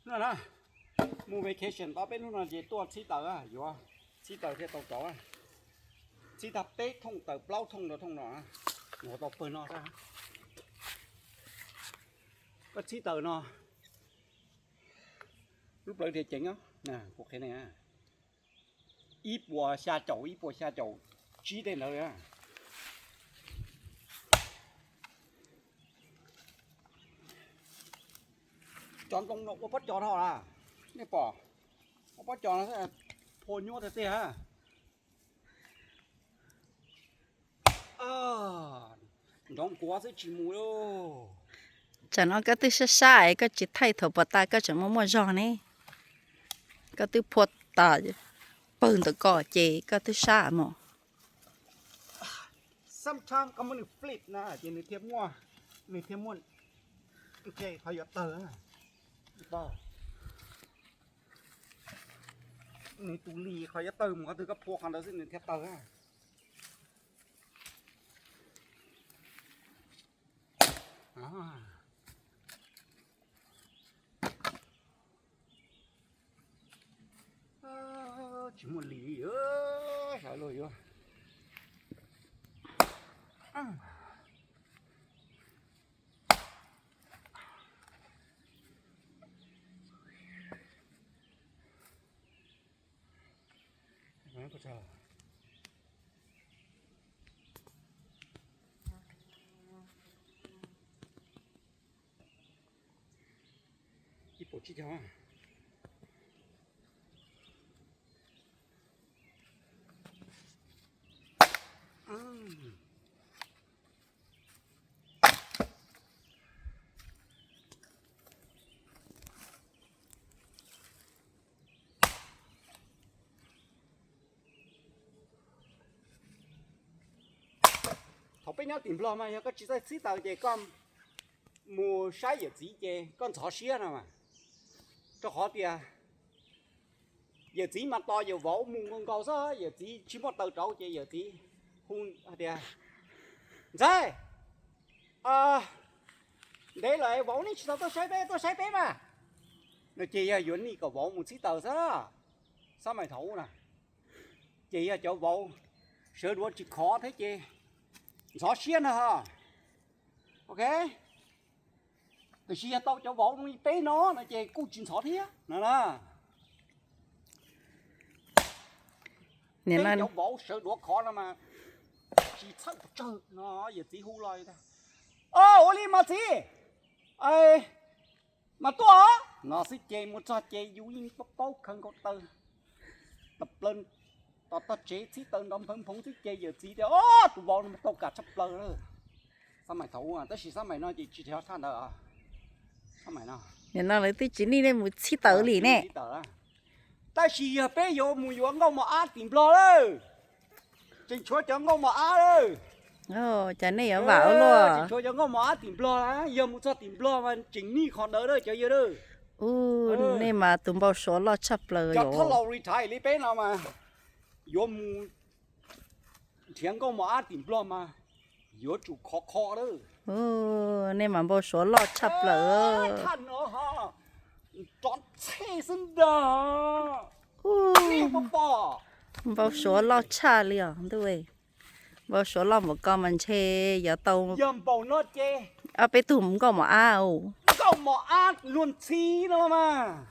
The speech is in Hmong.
No na, mus vacation tau peb hnub no ces tuaj txhib taws, yuav txhib taws thiaj tau rov. Txhib tag peb thooj taws plaub thooj rau thooj no, ua tau pawg no. Koj txhib taws no, lub plawv tias ceev, kuv qhia nej, ib puas xya caum, ib puas xya caum tsib tej ntawd. Cov ntoo no ua pob cos dhau lawm, nej pom, ua pob cos no phua nyuaj tiag tiag. Nrov nkuav xwb tsis mus li. Tsam no koj twb sab sab es koj tsis thaij thaum puas tas koj tseem muaj muaj zog ne. Koj twb phua tas pawg ntawm ko ces koj twb sab mus. Sometimes koj muab nws flip na ces nws thiaj muaj, nws thiaj muaj, qhov yuav tawg. Nws tus lis qhov yuav tawg mus qhov twg koj phua qhov ntawd xwb nws thiaj tawg. Tsis muaj lis, sawv luag yuav. Ib puas tsib caug. Thaum peb nyob tim Nplog mas yog koj tsis txawj txhib taws ces koj mus saib yawm txiv ces koj ntxhov siab no mas. Rau qhov tias yawm txiv mas tos yawm vauv mus nkaus nkaus xwb, yawm txiv tsis muaj taws rauv ces yawm txiv hu hais tias, Ntxhais, ntev lawm vauv neb tsis tau tuaj saib peb, tuaj saib peb mas. No ces yog yuav nij kom vauv mus txhib taws xwb, xab mais thaum ub na. Ces yog cov vauv sawv duav tsis khov thiab ces ntxhov siab na ho. Ok, tiam sis yog tau cov vauv zoo li peb no no ces kuj tsis ntxhov thiab no na. Peb cov vauv sawv duav khov no mas tsis txhawj pes tsawg no, yawm txiv hu los, Ua li mas txiv, mas tuaj no xwb ces mus txog ces yus yeej paub khaws nkaus taws, tawm plaws tos tog tsev txhib taws nrov nphawv nphoov xwb ces yawm txiv tias, Tus vauv no mas tau kam tshaj plaws lawm. Xab mais thaum ub tab sis xab mais no ces tsis yog thaj ntawd. Nim no lawv twb tsis nij nej mus txhib taws li ne. Tab sis yog peb yuav mus yuav nkauj mos ab tim Nplog lawm, tseem tshuav cov nkauj mos ab lawm. Cas nej yuav vam ua luaj. Tseem tshuav cov nkauj mos ab tim Nplog, yog mus txog tim Nplog mas tseem nij qhov ntawd lawm cov yawg lawm. Nej mas tus npau suav loj tshaj plaws. Cov thoj laus retire li peb no mas yuav mus nrhiav nkauj mos ab tim Nplog mas yuav tsum khov kho lawm. Nej mas npau suav loj tshaj plaws. Thaj no ho rov txhej xwb ntag. Npau suav loj tshaj li os ntuj. Npau suav loj npaum ko mas ntshe yuav tau, yog npaum no ces, ob peb tug nkauj mos ab, nkauj mos ab luag ntxhi no mas.